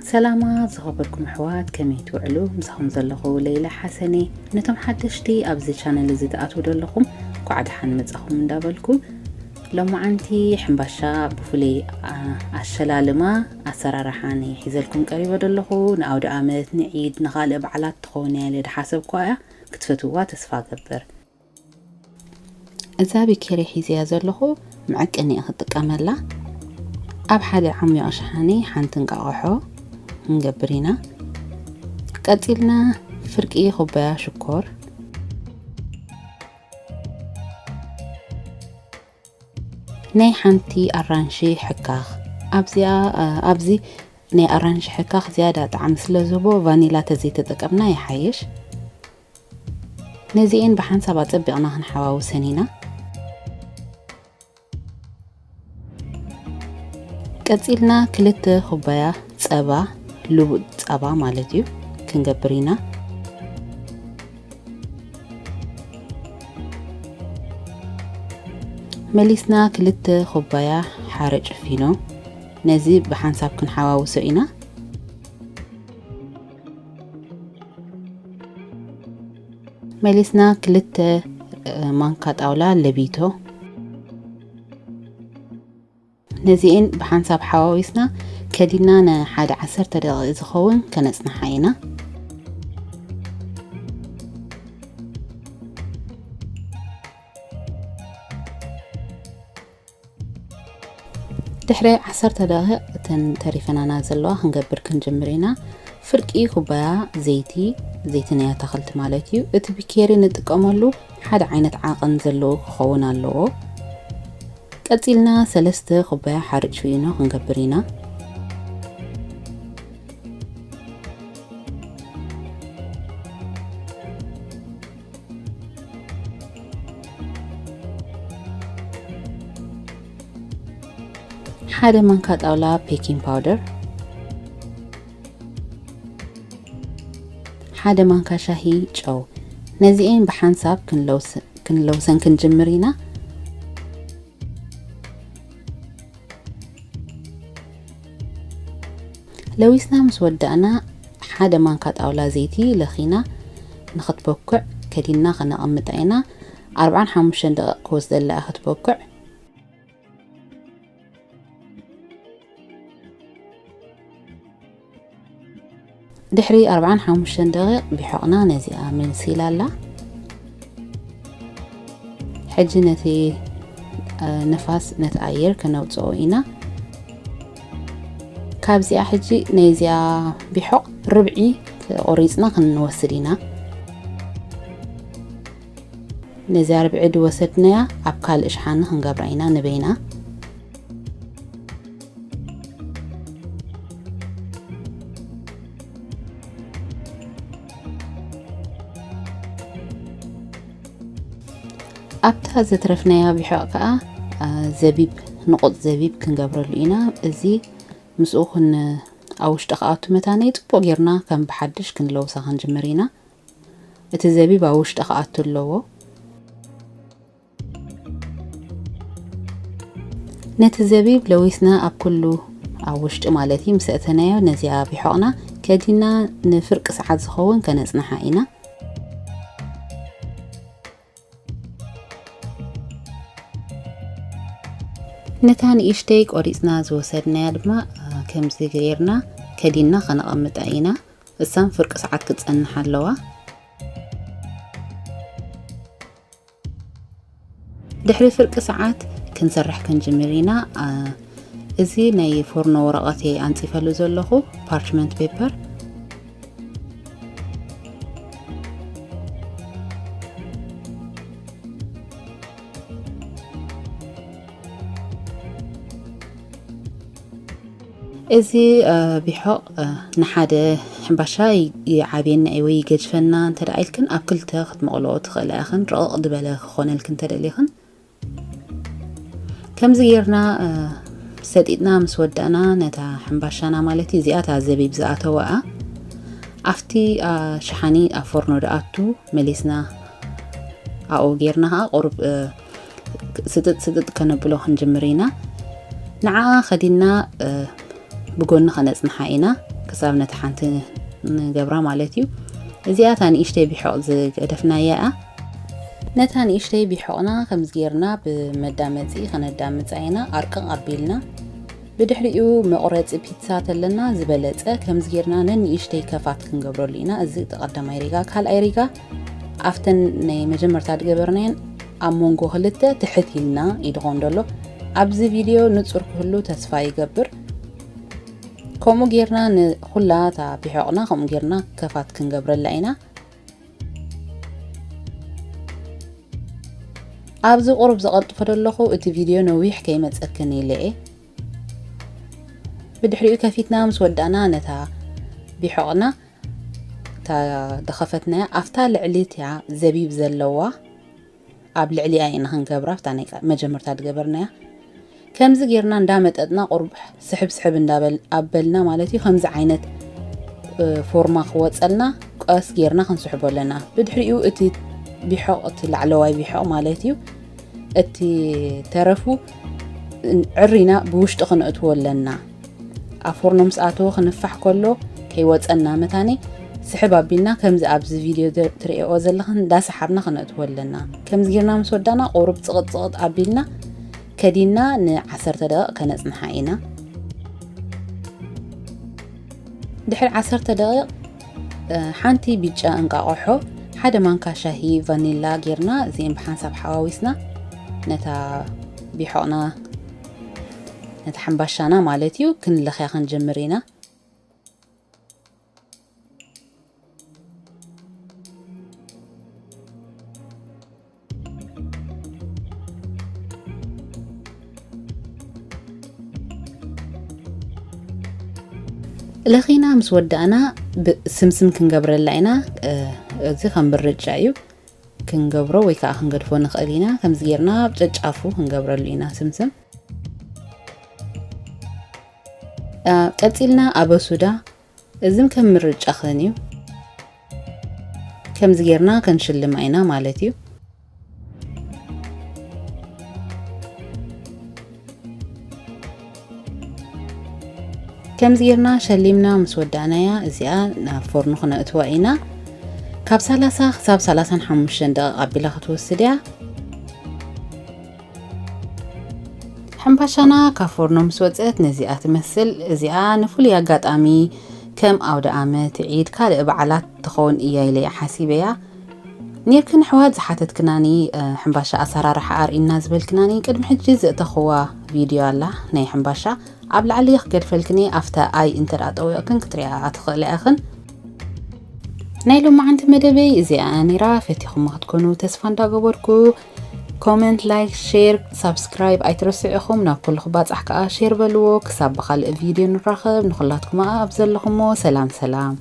ሰላማ ዝኸበርኩም ኣሕዋት፣ ከመይ ትውዕሉ? ምሳኹም ዘለኹ ለይላ ሓሰኔ። ነቶም ሓደሽቲ ኣብዚ ቻነል እዚ ትኣትዉ ዘለኹም፣ እንኳዕ ደሓን መጻኹም እንዳበልኩ፣ ሎማዓንቲ ሕምባሻ ብፍሉይ፣ ኣ-፣ ኣሸላልማ ኣሰራርሓን ሒዘልኩም ቀሪበ ዘለኹ። ንኣውደ ኣመት፣ ንዒድ፣ ንኻልእ በዓላት ትኸውን እያ ኢለ ዝሓሰብኩዋ እያ። ክትፈትውዋ ተስፋ እገብር። እዛ ቢኬሪ ሒዘያ ዘለኹ መዐቀኒ እየ ክጥቀመላ። ኣብ ሓደ ዓሚቕ ሸሓኒ ሓንቲ እንቃቑሖ ክንገብር ኢና። ቀጺልና ፍርቂ ኩባያ ሽኮር፣ ናይ ሓንቲ ኣራንሺ ሕካኽ። ኣብዚኣ፣ ኣብዚ ናይ ኣራንሺ ሕካኽ ዝያዳ ጣዕሚ ስለ ዝህቦ ቫኒላ ተዘይተጠቀምና ይሓይሽ። ነዚኤን ብሓንሳብ ኣጸቢቕና ክንሓዋውሰን ኢና። ቀጺልና ክልተ ኩባያ ጸባ፣ ልቡጥ ጸባ ማለት እዩ፣ ክንገብር ኢና። መሊስና ክልተ ኩባያ ሓርጭ ፊኖ፣ ነዚ ብሓንሳብ ክንሓዋውሶ ኢና። መሊስና ክልተ፣ እ፣ ማንካ ጣውላ ለቢቶ። ነዚኤን ብሓንሳብ ሓዋዊስና ከዲና ንሓደ ዓሰርተ ደቂቕ ዝኸውን ከነጽንሓ ኢና። ድሕሪ ዓሰርተ ደቂቕ እተን ተሪፈናና ዘለዋ ክንገብር ክንጅምር ኢና። ፍርቂ ኩባያ ዘይቲ፣ ዘይቲ ናይ ኣታኽልቲ ማለት እዩ። እቲ ቢኬሪ ንጥቀመሉ ሓደ ዓይነት ዓቐን ዘለዎ ክኸውን ኣለዎ። ቀጺልና ሰለስተ ኩባያ ሓርጭ ፊኖ ክንገብር ኢና። ሓደ ማንካ ጣውላ ቤኪንግ ፓውደር፣ ሓደ ማንካ ሻሂ ጨው። ነዚኤን ብሓንሳብ ክንለውስ-፣ ክንለውሰን ክንጅምር ኢና። ለዊስና ምስ ወዳእና ሓደ ማንካ ጣውላ ዘይቲ ለኺና ንኽትበኩዕ ከዲና ከነቐምጣ ኢና። ኣርብዓን ሓሙሽተን ደቂቕ ክወስደላ እያ ክትበኩዕ። ድሕሪ ኣርብዓን ሓሙሽተን ደቂቕ ቢሖቕና ነዚኣ መሲላ ኣላ። ሕጂ ነቲ፣ እ፣ ንፋስ፣ ነቲ ኣየር ከነውጽኦ ኢና። ካብዚኣ ሕጂ ናይዚኣ ቢሖቕ ርብዒ ቆሪጽና ክንወስድ ኢና። ነዚኣ ርብዒ ዝወሰድናያ ኣብ ካልእ ሸሓኒ ክንገብራ ኢና ንበይና። ኣብታ ዘትረፍናያ ቢሖቕ ከኣ፣ ኣ፣ ዘቢብ፣ ንቑጽ ዘቢብ ክንገብረሉ ኢና። እዚ ምስኡ ክን-፣ ኣብ ውሽጢ ክኣቱ መታነይ ጽቡቕ ጌርና ከም ብሓድሽ ክንለውሳ ክንጅምር ኢና። እቲ ዘቢብ ኣብ ውሽጢ ክኣቱ ኣለዎ። ነቲ ዘቢብ ለዊስና ኣብ ኩሉ፣ ኣብ ውሽጢ ማለት እዩ፣ ምስ ኣእተናዮ ነዚኣ ቢሖቕና ከዲና ንፍርቂ ሰዓት ዝኸውን ከነጽንሓ ኢና። ነታ ንእሽተይ ቆሪጽና ዝወሰድናያ ድማ፣ እ፣ ከምዚ ገይርና ከዲና ከነቐምጣ ኢና። እሳን ፍርቂ ሰዓት ክትጸንሕ ኣለዋ። ድሕሪ ፍርቂ ሰዓት ክንሰርሕ ክንጅምር ኢና። ኣ፣ እዚ ናይ ፎርኖ ወረቐት እየ ኣንጺፈሉ ዘለኹ፣ ፓርችመንት ፔፐር። እዚ፣ እ፣ ቢሖቕ፣ እ፣ ንሓደ ሕምባሻ ይ-፣ ይዓብየና እዩ ወይ ይገጅፈና እንተ ደኣ ኢልክን፣ ኣብ ክልተ ክትመቕልኦ ትኽእላ ኢኽን፣ ረቕቕ ዝበለ ክኾነልክን እንተ ደሊኽን። ከምዚ ጌርና፣ እ፣ ሰጢጥና ምስ ወዳእና፣ ነታ ሕምባሻና ማለት እዩ፣ እዚኣ እታ ዘቢብ ዝኣተዋ እያ። ኣብቲ፣ እ፣ ሸሓኒ ኣብ ፎርኖ ድኣቱ መሊስና ኣብኡ ጌርና ኸዓ ቁሩብ፣ እ፣ ስጥጥ ስጥጥ ከነብሎ ክንጅምር ኢና። ንዓኣ ኸዲና፣ እ፣ ብጎኒ ኸነጽንሓ ኢና። ክሳብ ነቲ ሓንቲ ንገብራ ማለት እዩ። እዚኣ እታ ንእሽተይ ቢሖቕ ዝገደፍናያ እያ። ነታ ንእሽተይ ቢሖቕና ከምዚ ጌርና ብመዳመፂ ከነዳምፃ ኢና። ኣርቅቕ ኣቢልና ብድሕሪኡ መቑረፂ ፒትሳ ተለና ዝበለፀ ከምዚ ጌርና ነንእሽተይ ከፋት ክንገብረሉ ኢና። እዚ እቲ ቀዳማይ ሪጋ። ካልኣይ ሪጋ ኣብተን ናይ መጀመርታ ዝገበርናየን ኣብ መንጎ ክልተ ትሕት ኢልና እዩ ድኾን ዘሎ። ኣብዚ ቪድዮ ንጹር ክህሉ ተስፋ ይገብር። ከምኡ ጌርና ንኹላ እታ ቢሖቕና ከምኡ ጌርና ከፋት ክንገብረላ ኢና። ኣብዚ ቁሩብ ዘቐልጥፎ ዘለኹ እቲ ቪድዮ ነዊሕ ከይመጸክን ኢለ እየ። ብድሕሪኡ ከፊትና ምስ ወዳእና ነታ ቢሖቕና እታ ደኸፈትናያ ኣብታ ልዕሊ እቲያ ዘቢብ ዘለዋ ኣብ ልዕሊኣ ኢና ክንገብራ፣ ኣብታ ናይ ቃ-፣ መጀመርታ ዝገበርናያ። ከምዚ ጌርና እንዳመጠጥና ቁሩብ ስሕብ ስሕብ እንዳበል-፣ ኣበልና ማለት እዩ። ከምዚ ዓይነት፣ እ፣ ፎርማ ክወጸልና ቀስ ጌርና ክንስሕቦ ኣለና። ብድሕሪኡ እቲ ቢሖቕ፣ እቲ ላዕለዋይ ቢሖቕ ማለት እዩ፣ እቲ ተረፉ ዕሪና ብውሽጢ ክነእትዎ ኣለና። ኣብ ፎርኖ ምስ ኣተወ ክንፋሕ ከሎ ከይወጸና መታኒ ስሕብ ኣቢልና ከምዚ ኣብዚ ቪድዮ ደ-፣ ትርእይኦ ዘለኽን እንዳሰሓብና ክነእትዎ ኣለና። ከምዚ ጌርና ምስ ወዳና ቁሩብ ጽቕጥ ጽቕጥ ኣቢልና ከዲና ንዓሰርተ ደቂቕ ከነጽንሓ ኢና። ድሕሪ ዓሰርተ ደቂቕ፣ እ፣ ሓንቲ ብጫ እንቃቆሖ፣ ሓደ ማንካ ሻሂ ቫኒላ ጌርና እዚኤን ብሓንሳብ ሓዋዊስና ነታ ቢሖቕና ነቲ ሓምባሻና ማለት እዩ ክንለኽያ ክንጅምር ኢና። ለኺና ምስ ወዳእና ብ-፣ ስምስም ክንገብረላ ኢና። እ፣ እዚ ከም ምርጫ እዩ። ክንገብሮ ወይ ከዓ ክንገድፎ ንኽእል ኢና። ከምዚ ጌርና ኣብ ጨጫፉ ክንገብረሉ ኢና ስምስም። አ፣ ቀጺልና ኣበሱዳ፣ እዝም ከም ምርጫኽን እዩ። ከምዚ ጌርና ከንሽልማ ኢና ማለት እዩ። ከምዚ ጌርና ሸሊምና ምስ ወዳእናያ፣ እዚኣ ናብ ፎርኖ ክነእትዋ ኢና። ካብ ሰላሳ ክሳብ ሰላሳን ሓሙሽተን ደቂቕ ኣቢላ ክትወስድ እያ። ሕምባሻና ካብ ፎርኖ ምስ ወጸት ነዚኣ ትመስል። እዚኣ ንፍሉይ ኣጋጣሚ ከም ኣውደ ኣመት፣ ዒድ፣ ካልእ በዓላት ትኸውን እያ ኢለ እየ ሓሲበያ። ኔርክን ኣሕዋት ዝሓተትክናኒ፣ እ፣ ሕምባሻ ኣሰራርሓ ኣርእይና ዝበልክናኒ፣ ቅድሚ ሕጂ ዘእተኽዋ ቪድዮ ኣላ ናይ ሕምባሻ። ኣብ ላዕሊ ክገድፈልክን እየ፣ ኣብታ ኣይ እንተ ደኣ ጠዊቕክን ክትሪኣ ትኽእላ ኢኽን። ናይ ሎማዓንቲ መደበይ እዚኣ ነይራ። ፈቲኹማ ክትኮኑ ተስፋ እንዳገበርኩ፣ ኮመንት፣ ላይክ፣ ሼር፣ ሳብስክራይብ ኣይትረስዑ ኢኹም። ናብ ኩሉ ክባጻሕ ከኣ ሼር በልዎ። ክሳብ ብኻልእ ቪድዮ ንራኸብ፣ ንኹላትኩም ኣብ ዘለኹሞ ሰላም ሰላም።